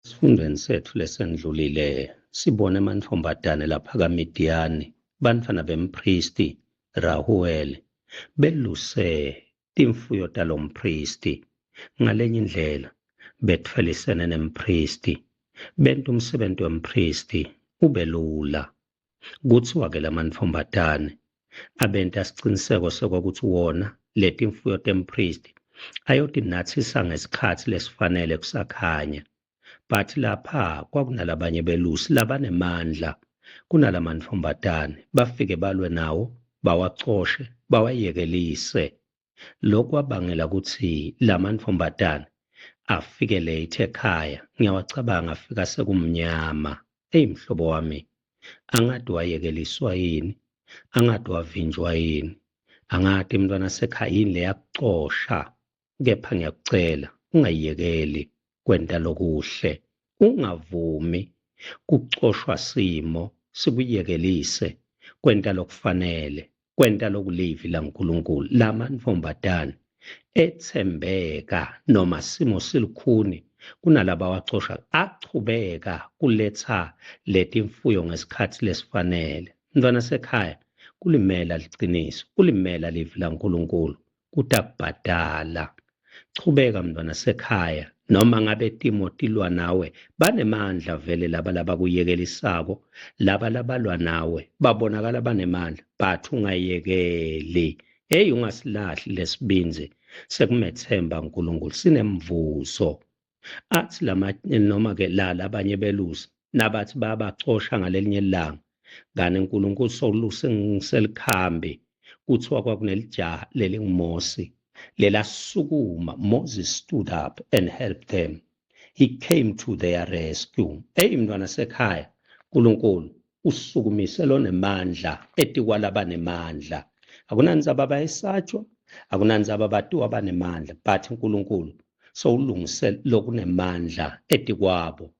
Esifundweni setfu lesendlulile sibone emantfombatane lapha kaMidiyani, bantfwana bemphristi Rahuweli, beluse timfuyo talomphristi. Ngalenye indlela betfwelisene nemphristi, benta umsebenti wemphristi ube lula. Kutsiwa-ke lamantfombatane abenta siciniseko sekwekutsi wona letimfuyo temphristi ayotinatsisa ngesikhatsi lesifanele kusakhanya. But lapha kwakunalabanye belusi labanemandla kunalamantfombatane, bafike balwe nawo, bawacoshe, bawayekelise. Lokwabangela kutsi lamantfombatane afike late ekhaya. Ngiyawacabanga afika sekumnyama. Eyi mhlobo wami, angati wayekeliswa yini, angati wavinjwa yini, angati mntwana sekhaya yini leyakucosha, kepha ngiyakucela ungayekeli kwenta lokuhle, ungavumi kucoshwa simo sikuyekelise kwenta lokufanele, kwenta lokulivi laNkulunkulu. Lamantfombatane etsembeka noma simo silukhuni kunalaba wacosha, achubeka kuletsa letimfuyo ngesikhatsi lesifanele. Mntwana sekhaya, kulimela liciniso, kulimela livi laNkulunkulu kutakubhadala. Chubeka mntwana sekhaya, noma ngabe timo tilwa nawe, banemandla vele laba labakuyekelisako, laba labalwa nawe babonakala banemandla, but ungayekeli. Hey, ungasilahli lesibindzi sekumethemba uNkulunkulu, sinemvuzo. Athi lama noma ke la labanye belusi nabathi babacosha ngalelinye ilanga, kani uNkulunkulu sowuluse ngiselikhambi, kuthiwa kwakunelijaha lelinguMosi lelasukuma. Moses stood up and helped them, he came to their rescue. Hey mntwana sekhaya, uNkulunkulu usukumise lonemandla etikwalabanemandla. Akunandzaba bayesatshwa, akunandzaba batiwa banemandla, but uNkulunkulu sowulungise lokunemandla etikwabo.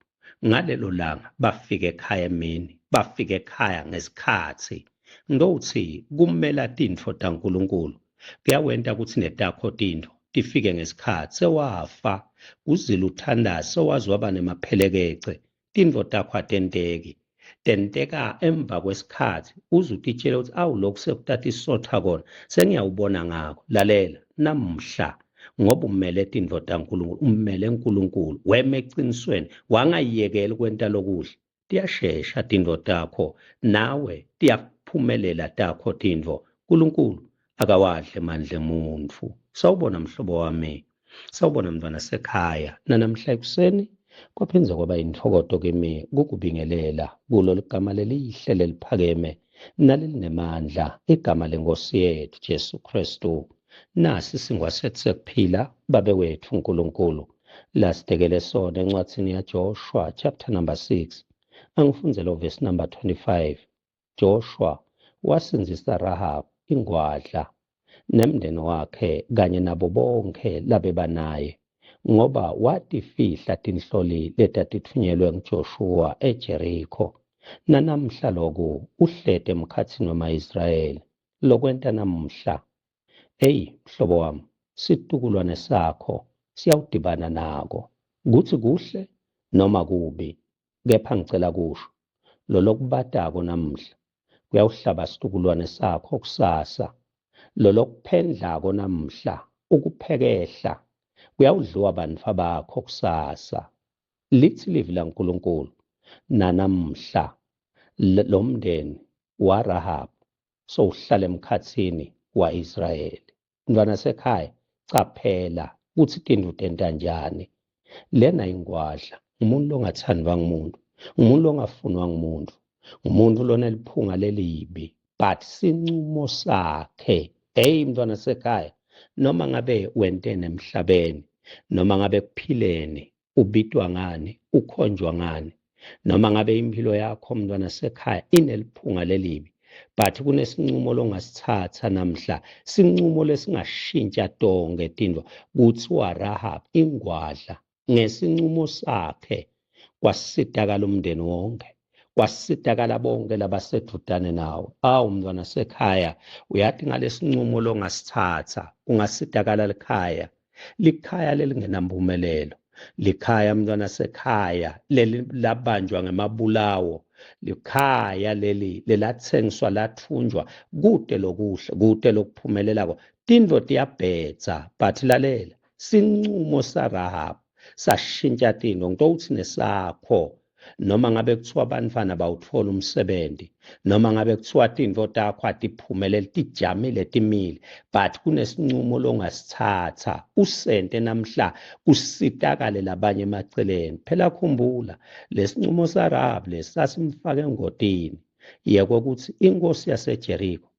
Ngalelo langa bafika ekhaya emini, bafika ekhaya ngesikhatsi. Ngitowutsi kumela tintfo taNkulunkulu kuyawenta kutsi netakho tintfo tifike ngesikhatsi. Sewafa kuzila uthandaza, sewaze waba nemaphelekece, tintfo takho atenteki, tenteka emva kwesikhatsi. Uze utitshele ukuthi awu lokhu sekutata isotha kona sengiyawubona ngako. Lalela namuhla, ngoba umele tintfo taNkulunkulu, umele uNkulunkulu, weme ecinisweni, wangayekeli kwenta lokuhle, tiyashesha tintfo takho, nawe tiyaphumelela takho tintfo. uNkulunkulu akawadle emandla emuntfu. Sawubona mhlobo wami, sawubona mntwana sekhaya. Nanamhla ekuseni kwaphindze kwaba yintfokoto kimi kukubingelela kulo ligama lelihle leliphakeme nalelinemandla, igama lenkosi yethu Jesu Kristu. Nasi singwa sethu sekuphila, Babe wetfu uNkulunkulu lasitekele sona encwadzini yaJoshua chapter number 6. Angifundzele verse number 25. Joshua wasindzisa Rahab ingwadla nemndeni wakhe kanye nabo bonkhe labebanaye, ngoba watifihla tinhloli letatitfunyelwe nguJoshuwa eJerikho. Nanamhla loku uhleti emkhatsini wema-Israyeli, lokwenta namuhla. Eyi mhlobo wami, situkulwane sakho siyawudibana nako, kutsi kuhle noma kubi, kepha ngicela kusho, lolokubatako namuhla kuyawuhlaba situkulwane sakho kusasa, lolokuphendlako namuhla ukuphekehla kuyawudliwa bantfwa bakho kusasa. Lithi livi laNkulunkulu, nanamuhla lo mndeni waRahab sowuhlala emkhatsini wa-Israyeli. Mntwana sekhaya, caphela kutsi tintfo tenta njani. Lena ingwadla, ngumuntu longathandwa ngumuntu, ngumuntu longafunwa ngumuntu, ngumuntu loneliphunga lelibi, but sincumo sakhe. Hey mntwana sekhaya, noma ngabe wenteni emhlabeni, noma ngabe kuphileni, ubitwa ngani, ukhonjwa ngani, noma ngabe impilo yakho mntwana sekhaya ineliphunga lelibi, but kunesincumo longasithatha namhla, sincumo lesingashintsha tonke tintfo. Kuthiwa Rahab ingwadla ngesincumo sakhe kwasitakala umndeni wonke, kwasitakala bonke labasedvutane nawo. Awu mntwana sekhaya, uyathi ngalesincumo longasithatha ungasitakala likhaya, likhaya lelingenampumelelo. Likhaya mntwana sekhaya leli labanjwa ngemabulawo, likhaya leli lelathengiswa lathunjwa, kute lokuhle, kute lokuphumelelako. Tintfo tiyabhedza, but lalela, sincumo saRahab sashintsha tintfo. Ngitowutsi nesakho, noma ngabe kuthiwa bantfwana bawutfola umsebenzi, noma ngabe kuthiwa tintfo takho atiphumeleli, tijamile timile, but kunesincumo longasithatha usente namhla kusitakale labanye emaceleni. Phela khumbula lesincumo saRahab lesasimfaka engotini yekwekutsi inkosi yaseJeriko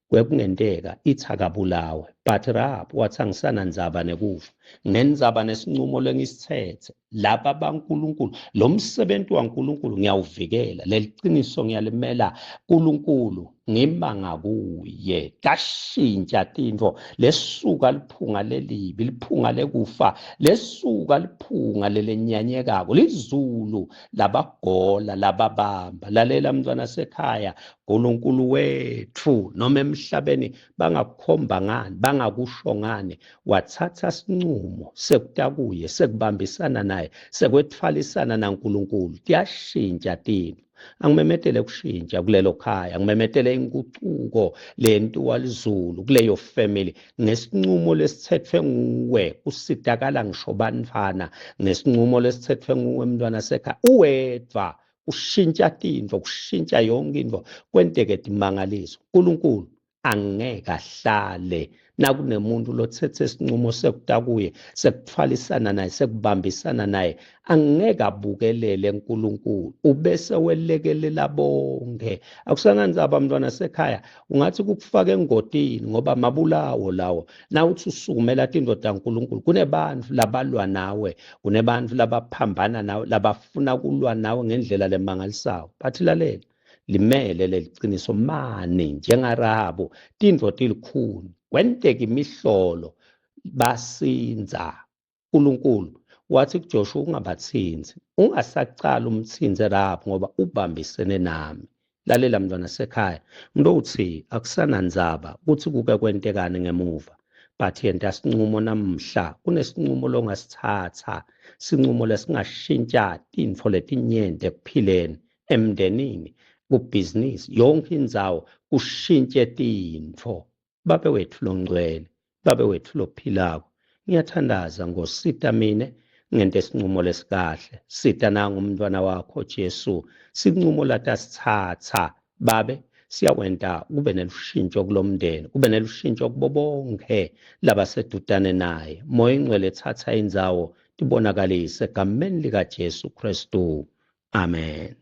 kwekungenteka ithi akabulawe, but Rahab wathi angisanandzaba nekufa, ngendzaba nesincumo lengisithethe laba baNkulunkulu, lo msebenzi waNkulunkulu ngiyawuvikela, leliciniso ngiyalimela, uNkulunkulu ngima ngakuye. Tashintsha tintfo, lesuka liphunga lelibi, liphunga lekufa, lesuka liphunga lelenyanyekako, lizulu labagola lababamba. Lalela mntwana sekhaya, Nkulunkulu wetfu noma emhlabeni bangakukhomba ngani, bangakusho ngani, wathatha sincumo sekutakuye, sekubambisana naye, sekwetfwalisana naNkulunkulu. Tiyashintsha tintfo. Angimemetele kushintsha kulelo khaya, ngimemetele ingucuko leyentiwa lizulu kuleyo family ngesincumo lesithetfwe nguwe. Kusitakala ngisho bantfwana ngesincumo lesithetfwe nguwe mntwana sekhaya, uwedvwa kushintsha tintfo, kushintsha yonke intfo, kwenteke timangaliso. uNkulunkulu angeke ahlale nakunemuntu lothethe isinqumo sekuta kuye, sekuthwalisana naye, sekubambisana naye, angeke abukelele uNkulunkulu ubese welekelela bonke. Akusanandzaba mntwana sekhaya, ungathi kukufaka engotini ngoba mabulawo lawo. Nawuthi usukumela tintfo taNkulunkulu, kunebantfu labalwa nawe, kunebantfu labaphambana nawe, labafuna kulwa nawe ngendlela lemangalisayo. Bathi lalela, limele leliciniso, mani njengaRahabu, tintfo tilikhuni, kwenteka imihlolo, basindza. uNkulunkulu wathi kuJoshua, ungabathinzi, ungasacala umthinze Rahabu ngoba ubambisene nami. Lalela mntwana sekhaya, ngitowuthi akusanandzaba kutsi kuke kwentekani ngemuva, but yenta sincumo namhla. Kunesincumo longasithatha, sincumo lesingashintsha tintfo letinyenti ekuphileni, emndenini, kubhizinisi, yonke indzawo kushintshe tintfo. Babe wetfu longcwele, Babe wetfu lophilako, ngiyathandaza ngosita mine ngente sincumo lesikahle. Sita nangu umntwana wakho Jesu, sincumo latasitsatsa Babe siyakwenta kube nelushintsho kulomndeni, kube nelushintsho kubo bonke labasedutane naye. Moya Ingcwele thatha indzawo, tibonakalise egameni likaJesu Kristu. Amen.